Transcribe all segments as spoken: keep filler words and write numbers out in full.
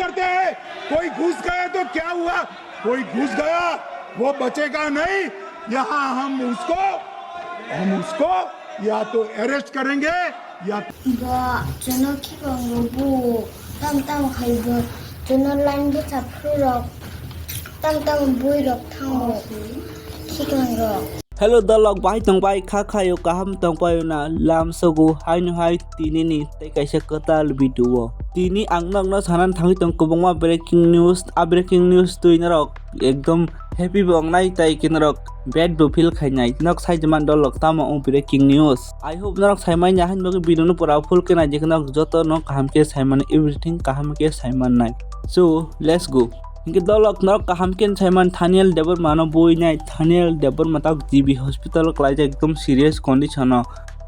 करते हैं। कोई घुस गया तो क्या हुआ? कोई घुस गया, वो बचेगा नहीं। यहाँ हम उसको, हम उसको या तो अरेस्ट करेंगे या Ba, chwngno khikongo bu, tamo tamo khai bo, chwngno line bwsa phuru rok, tamo tamo bui rok thango, khikongo. Hello dolok, bai tong bai kha khayo kaham tong payo na lam sogo haino hai tini ni tei kaisa kwtal video o. Tini ang nokno sanani thangwi tong kwbangma breaking news, a breaking news twi norok ekdom happy bo wngnai tei khe norok bad bo feel khainai. Nok sai man dolok tamo wng breaking news. I hope norok sai manya haino bagwi video no pura full khe naidi khe norok joto no kaham khe sai mano, everything kaham khe sai mannai. So let's go. Hinkhe dolok norok kaham khe sai man Thaniel Debbarma no bui nai. Thaniel Debbarma tak G B hospital o kwlaijak ekdom serious condition o.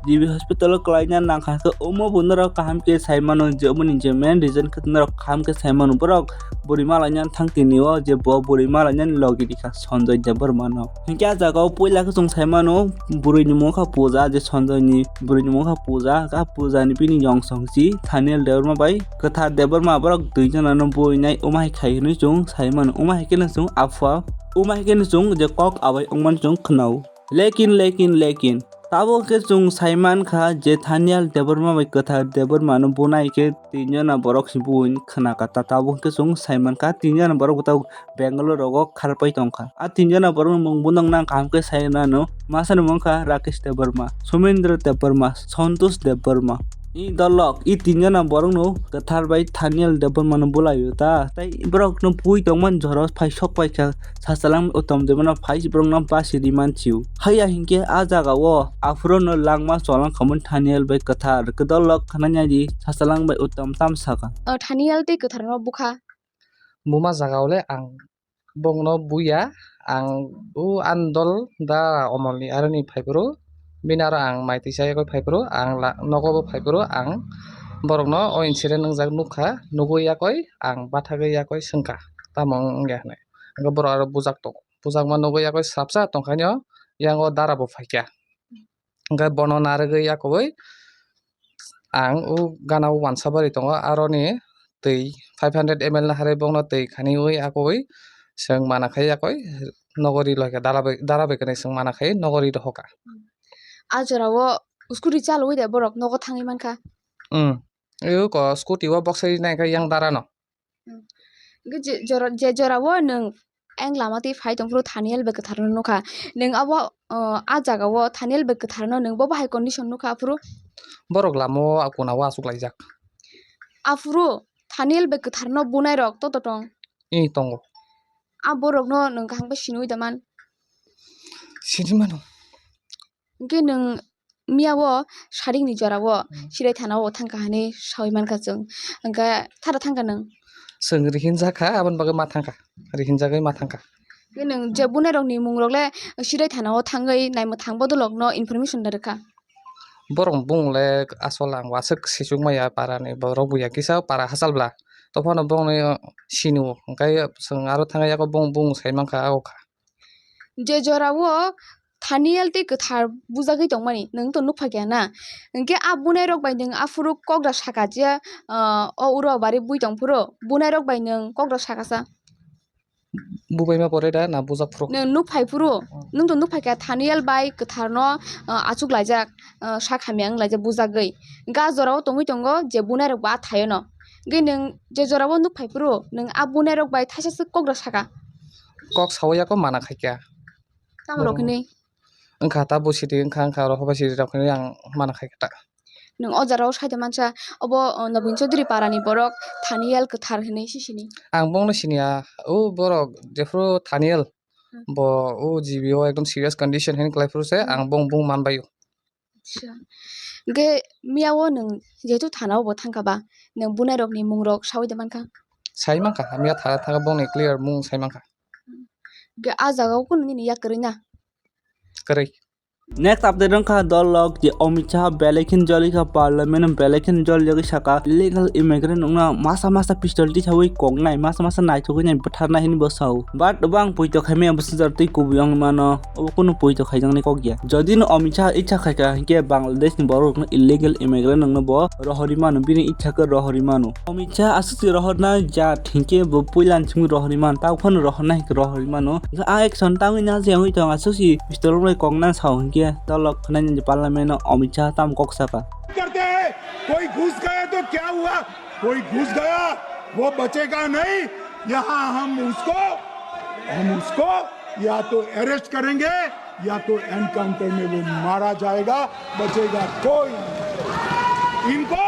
G B hospital o kwlaina nangkha khe omo bo norok kaham khe sai mano je omoni je main reason khe norok kaham khe sai mano borok bwrwi malaina thang tini o je bo bwrwi malaina logi rikha Sanjoy Debbarma no. Hinkhe ah jaga o puila khe chwng sai mano bwrwi ni mungkha puja je Sanjoy ni bwrwi ni mungkha puja, ah puja ni bini yong song si Thaniel Debbarma bai Kwthar Debbarma borok dui jona no bui nai omo hai khai hinwi chwng sai mano, omo hai khe no chwng aphua, omo hai khe no chwng je kok abai wngmani chwng khwnao. Lekin, lekin, lekin. Tabuk khe chwng sai mankha je Thaniel Debbarma bai Kwthar Debbarma no bunai khe tin jona borok se buin khna kha ta. Tabuk khe chwng sai mankha tin jona borok bo tabuk Bangalore rogo kharpai tongkha. A tin jona borok ni mung bono nang kaham khe sai nano. Masa ni mung kha Rakesh Debbarma, Somendra Debbarma, Santosh Debbarma. I dolok, i tin jona borok no Kwthar bai Thaniel Debbarma no bulaio ta. Tai borok no bui tongmani jora phai sok paikha. Sasalang Uttam Debbarma phai borokno basi ri mansiu. Haiya hinkhe ah jaga o aphuru no langma cholang khamwi Thaniel bai Kwthar kwdol lok khwnai nai di sasalang bai Uttam tam sakha. O Thaniel tei Kwthar no bukha. Buma jaga o le ang bongno buya, ang o andol da omolni aroni phaiphuru bini aro ang mai tisa yakoi phaiphuru ang la nogo bo phaiphuru ang borokno o incident wngjak nukha, nugwi yakoi ang bathagwi yakoi swngkha tamo wngya hinwi. Hwnkhe borok aro bujak tongo. Pujakma nugwi yakoi swrapsa tongkhaino, yango dara bo phaikha. Hwnkhe bono narwgwi yakobwi ang o gana o wansa bari tongo, aroni twi five hundred M L naharwi bongno twi khaniwi yakobwi chwng mana khai yakoi nogo ri loikha, dara bai, dara bai kwrwi chwng mana khai nogo ri rohorkha. A jorao scooty chalwi de borok nogo thangwi mankha. Hmm. Eko scooty o boksai naikha yang darano. Hmm. Hwnkhe je jora, je jorao nwng ayang lama twi phai tongphuru Thaniel bai Kwtharno nukha. Nwng abo, o, a jagao Thaniel bai Kwtharno nwng bo bahai condition nukha aphuru? Borok lamao kunao achuk laijak. Aphuru Thaniel bai Kwtharno bunai rok to to tong? I tongo. A borokno nwng kaham khe siniwi da man? Sini mano. Hwnkhe nwng miya o saringni jora o Hmm. Sirai thana o thangkha hinwi sawi mankha chwng. Hwnkhe thara thangkha nwng? Chwng rihinjakha, aboni bagwi ma thangkha. Rihinjagwi ma thangkha. Hwnkhe nwng je bunai rokni mung rok le Sirai thana o thangwi naimwthang bodolokno information da rwkha. Borok bung le asol ang waswk sichuk maya para ni borok buya kisa para hachal bla. Tophano bongni sini o hwnkhe chwng aro thangwi yago bung bung sai mankha o kha. Je jorao Thaniel tei Kwthar bujagwi tongmani nwng to nukpha kha na? Hwnkhe a bunai rok bai nwng aphuru kok da saka je, ah, o uro bari bui tong phuru bunai rok bai nwng kok da saka sa? Bubaima pore da na bujak phuru? Nwng nukphai phuru, Hmm. Nwng to nukphai kha Thaniel bai Kwtharno, ah, achuk laijak, ah, sak hamya wng laijak bujagwi. Hwnkhe a jorao tongwi tongo je bunai rok bo a thaio no. Hwnkhe nwng je jorao nukphai phuru nwng a bunai rok bai thaisa se kok da saka? Kok sawi yako mana khaikha. Tamo rok hinwi? Wngkha ta bo sidi wngkha, wngkha oro hobai sidi rok hinwi ang mana khaikha ta. Nwng o jora o saida mansa obo, o, Nobin Chaudhary para ni borok Thaniel Kwthar hinwi si sini. Ang bongno siniya, o borok jephuru Thaniel Hmm. bo o G B o ekdom serious condition hinwi kwlai phuru se Hmm. Ang bong bung manbaio. Acha. Hwnkhe miya o nwng jehetu thana o bo thangkha ba, nwng bunai rokni mung rok sawi da mankha? Sai mankha, miya thana thangkha bongni clear mung sai mankha. Hwnkhe a jaga o kunu nini yak kwrwi na? Kwrwi. Next update wngkha dolok je Amit Shah belai khe jolikha parliament belai khe jolijagwi saka illegal immigrant wngna masa masa pistol tisawi koknai masa masa naithogwi nai bwtharnai hinwi bwsao. But obo ang poito khaimaya bwsajak tei kubui wngwi mano, obo kunu poito khaijaknai kok ya. Jodi no Amit Shah icha khaikha hinkhe Bangladesh ni borok rokno illegal immigrant wngno bo rohorwi mano, bini icha khe rohorwi mano. Amit Shah aswk se rohorna jat hinkhe bo puila ni simi rohorwi mano, tamo phano rohorna hinkhe rohorwi mano. Hinkhe a action tangwi na je wngwi tong aswk se pistol rok bai kokna sao hinkhe dolok khwnai ni parliament o Amit Shah tamo kok saka. करते हैं, कोई घुस गया तो क्या हुआ? कोई घुस गया, वो बचेगा नहीं। यहाँ हम उसको, हम उसको या तो अरेस्ट करेंगे या तो एनकाउंटर में वो मारा जाएगा, बचेगा कोई नहीं। इनको,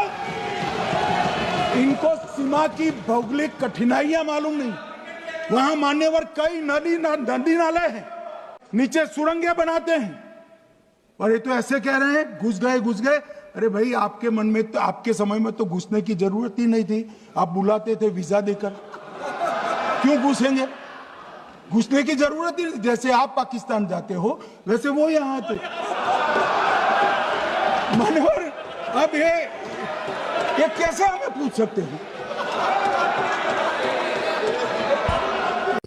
इनको सीमा की भौगोलिक कठिनाइयां मालूम नहीं। वहां मान्यवर कई नदी ना, नदी नाले हैं, नीचे सुरंगें बनाते हैं, और ये तो ऐसे कह रहे हैं घुस गए, घुस गए। अरे भाई, आपके मन में तो, आपके समय में तो घुसने की जरूरत ही नहीं थी, आप बुलाते थे वीजा देकर। क्यों घुसेंगे? घुसने की जरूरत ही नहीं। जैसे आप पाकिस्तान जाते हो, वैसे वो यहाँ आते। मान्यवर, अब ये, ये कैसे हमें पूछ सकते हो?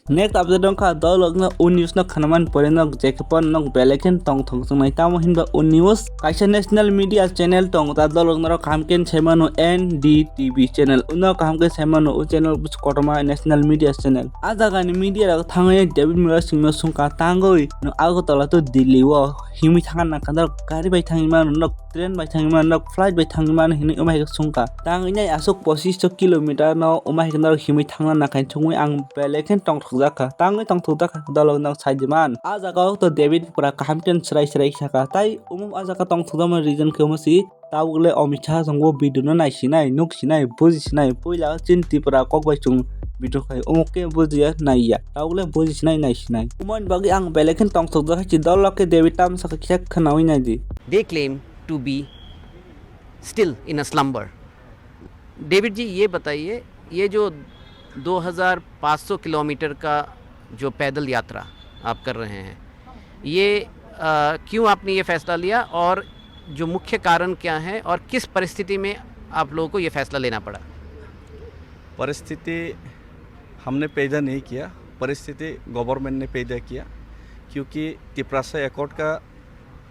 Next update wngkha dolok no u news no khanaman pore nok jekhe pon nok belai khe tongthok tongnai, tamo hinba u news kaisa national media channel tongo, ta dolok norok kaham khe saimano N D T V channel, uno kaham khe saimano u channel bus kotorma national media channel. A jaga ni media rok thangwi David Murasing no sungkha tangwi no Agartala to Delhi o himwi thangna nangkha, norok gari bai thangwi mano, norok train bai thangwi mano, norok flight bai thangwi mano hinwi omo hai khe sungkha. Tangwi nai aswk pochish kilometer no omo hai khe norok himwi thangna nangkha hinwi sungwi ang belai khe tongthokjak kha. Tangwi tongthokjak kha dolok no sai di man. A jaga o to David pura kaham khe swrai swrai saka. Tai omo a jaga tongthokjakmani reason khe omo si tabuk le Amit Shah chwng bo video no naisinai, nuksinai, bujisinai. Puila chini Tripura kok bai chwng video khai omo khe bujiya naiya. Tabuk le bujisinai naisinai. Omo ni bagwi ang belai khe tongthokjak hai si dolok khe David tamo saka kisa khwnawi nai di. They claim to be still in a slumber. David ji, ये बताइए, ये जो दो हज़ार पाँच सौ किलोमीटर का जो पैदल यात्रा आप कर रहे हैं, ये, अ, क्यों आपने ये फैसला लिया और जो मुख्य कारण क्या है और किस परिस्थिति में आप लोगों को ये फैसला लेना पड़ा? परिस्थिति हमने पैदा नहीं किया, परिस्थिति गवर्नमेंट ने पैदा किया, क्योंकि तिपरासा एकॉर्ड का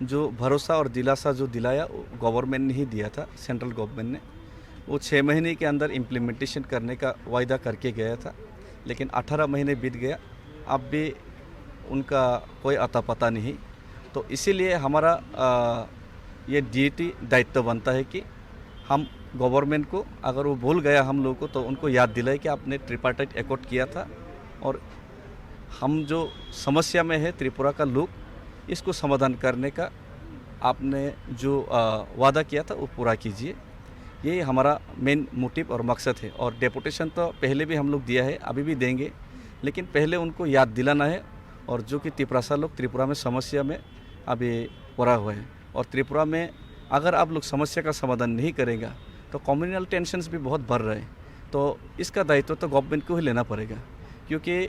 जो भरोसा और दिलासा जो दिलाया, वो गवर्नमेंट ने ही दिया था, सेंट्रल गवर्नमेंट ने। वो छः महीने के अंदर इम्प्लीमेंटेशन करने का वायदा करके गया था, लेकिन अठारह महीने बीत गया, अब भी उनका कोई अता पता नहीं। तो इसीलिए हमारा, अ, ये ड्यूटी, दायित्व बनता है कि हम गवर्नमेंट को, अगर वो भूल गया हम लोग को, तो उनको याद दिलाए कि आपने ट्रिपार्टाइट एकॉर्ड किया था और हम जो समस्या में है त्रिपुरा का लोग, इसको समाधान करने का आपने जो, अ, वादा किया था, वो पूरा कीजिए। यही हमारा मेन मोटिव और मकसद है। और डेपुटेशन तो पहले भी हम लोग दिया है, अभी भी देंगे, लेकिन पहले उनको याद दिलाना है। और जो कि तिपरासा लोग त्रिपुरा में समस्या में अभी पड़ा हुआ है, और त्रिपुरा में अगर आप लोग समस्या का समाधान नहीं करेगा, तो कम्युनल टेंशन्स भी बहुत बढ़ रहे हैं। तो इसका दायित्व तो गवर्नमेंट को ही लेना पड़ेगा, क्योंकि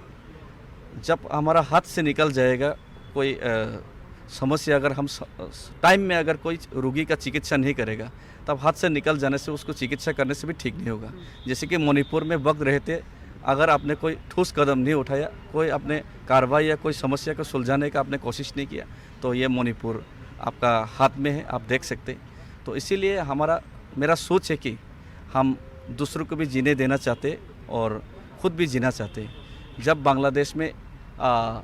जब हमारा हाथ से निकल जाएगा कोई, अ, समस्या, अगर हम स-, टाइम में अगर कोई रोगी का चिकित्सा नहीं करेगा, तब हाथ से निकल जाने से उसको चिकित्सा करने से भी ठीक नहीं होगा। जैसे कि मणिपुर में वक्त रहते अगर आपने कोई ठोस कदम नहीं उठाया, कोई आपने कार्रवाई या कोई समस्या को सुलझाने का आपने कोशिश नहीं किया, तो ये मणिपुर आपका हाथ में है, आप देख सकते हैं। तो इसीलिए हमारा, मेरा सोच है कि हम दूसरों को भी जीने देना चाहते और खुद भी जीना चाहते। जब बांग्लादेश में, आ,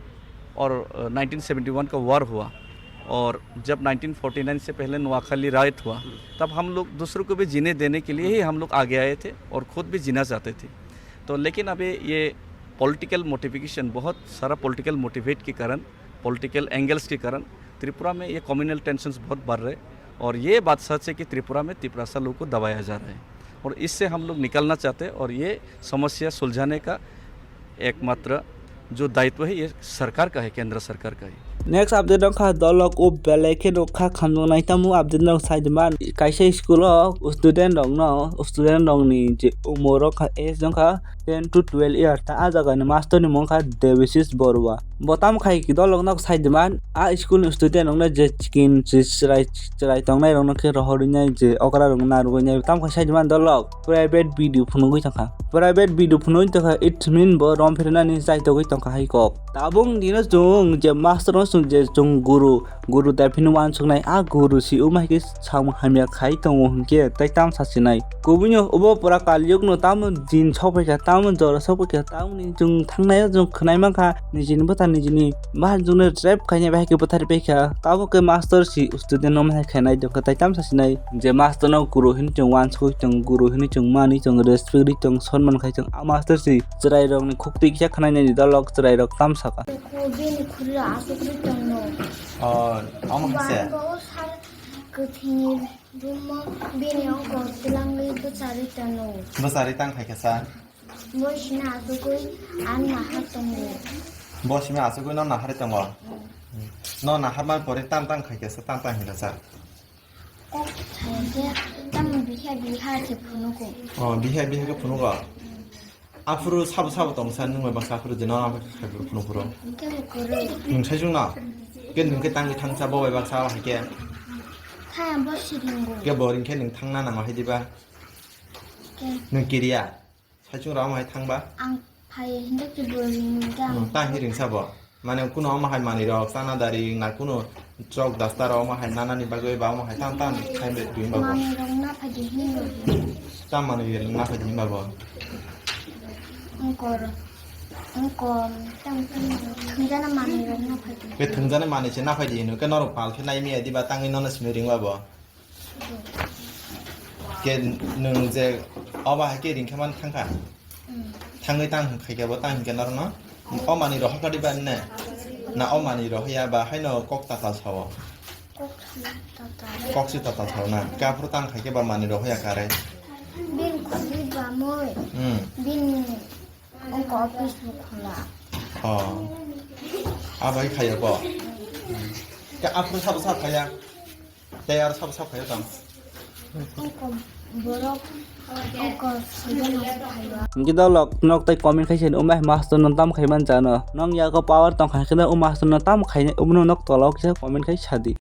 और नाइनटीन सेवेंटी वन का वॉर हुआ और जब नाइनटीन फ़ोर्टी नाइन से पहले नोआखाली राइट हुआ, तब हम लोग दूसरों को भी जीने देने के लिए ही हम लोग आगे आए थे और खुद भी जीना चाहते थे। तो लेकिन अभी ये पॉलिटिकल मोटिफिकेशन, बहुत सारा पॉलिटिकल मोटिवेट के कारण, पॉलिटिकल एंगल्स के कारण त्रिपुरा में ये कम्युनल टेंशन्स बहुत बढ़ रहे हैं। और ये बात सच है कि त्रिपुरा में तिपरासा लोगों को दबाया जा रहा है और इससे हम लोग निकलना चाहते हैं। और ये समस्या सुलझाने का एकमात्र जो दायित्व है, ये सरकार का है, केंद्र सरकार का है। Next update wngkha dolok o belai khe no kha khamjaknai tamo update no sai di man. Kaisa school o student rok no, student rok ni je umor wngkha age wngkha ten to twelve year ta. A jaga ni master ni mung kha Debasis Borua. Bo tamo khai ki dolok no sai di man. A school ni student rok no je chikin je chwrai, chwrai tongnai rok no khe rohor wngnai je okra rok narwk wngnai tamo khai sai di man dolok. Private video phunugwi tongkha. Private video phunugwi tongkha, it mean bo rom phirnani chaitogwi tongkha hai kok. Tabuk dino chwng je master no chwng je chwng guru, guru da phino uansuknai, a guru si wngma hai khe samung hamya khai tongo hinkhe tai tam sasinai. Kubunio obo pura kalyuk no tamo din sokphaikha, tamo jora sokphaikha, tamoni chwng thangnai o chwng khwnai mankha, nijini bwthar nijini bahai chwngno rep khainai bahai khe bwthar paikha. Tabuk khe master si student no mahai khainai tongkha tai tam sasinai. Je master no guru hinwi chwng uansukwi chwng guru hinwi chwng manwi chwng respect ri chwng sonman khai chwng a master si chwrai rok ni khuk twi kisa khwnai nai ni dolok chwrai rok tam saka. Ko bini khuri asuk ri tongno. Oh, amo hai se. Bo sar kwthwini room o bini ongko twlangwi bwcharwi tongno. Bwcharwi tang khai kha sa. Bo sina asugwi ang nahar tongo. Bo sina asugwi no nahar tongo. No nahar man pore tang tang khai kha sa, tang tang hinka sa. Kok thai khe tamo biha biha khe phunugo. Oh, biha biha khe phunugo. Aphuru sabo sabo tong sa nung bai baksa aphuru je no khai phuru phunugo. Kebo kwrwi. Nung sai jung na. Ke nung khe tangwi thang sa bo bai baksa hai khe. Thaya bo siringo. Ke bo ring khe nung thang na nang hai diba. Ke. Nung kiriya. Saichung rok omo hai thangba? Ang phai hinda khe bo ring da. Hmm, tang hi ring sabo. Mane kuno omo hai manwi rok chana dari na kuno chok dasta rok omo hai nanani bagwi ba omo hai tang tang khai be ring ba bo. Manwi rok na phai di hin bo. Tam manwi rok na phai di hin ba bo. Angkor. Angkor. Tam thwngjana manwi rok na phai di. Be thwngjana manwi se na phai di hino ke norok pal khe nai miya diba tangwi nono simi ring ba bo. Ke nwng je obo hai khe ring khe man thang kha? Hmm. Thangwi tang khai khe bo tang hinkhe norokno? O manwi rohor kha diba ne? Na o manwi rohor ya ba haino kok tatal sao? Kok si tatal. Kok si tatal sao na? Ke aphuru tang khai khe ba manwi rohor ya kare? Bin khuli ba moi. Hmm. Bin Ongko office bo khola. Oh. Abai khayo bo. Ke aphuru sabo sabo khaya. Tei aro sabo sabo khaya tang. Ongko borok ongko sujana khayo. Hingke dolok nok tei comment khai sini umai master no tam khai man jano. Nong yago power tong khai khe o master no tam khai omo nok tolok kisa comment khai sadi.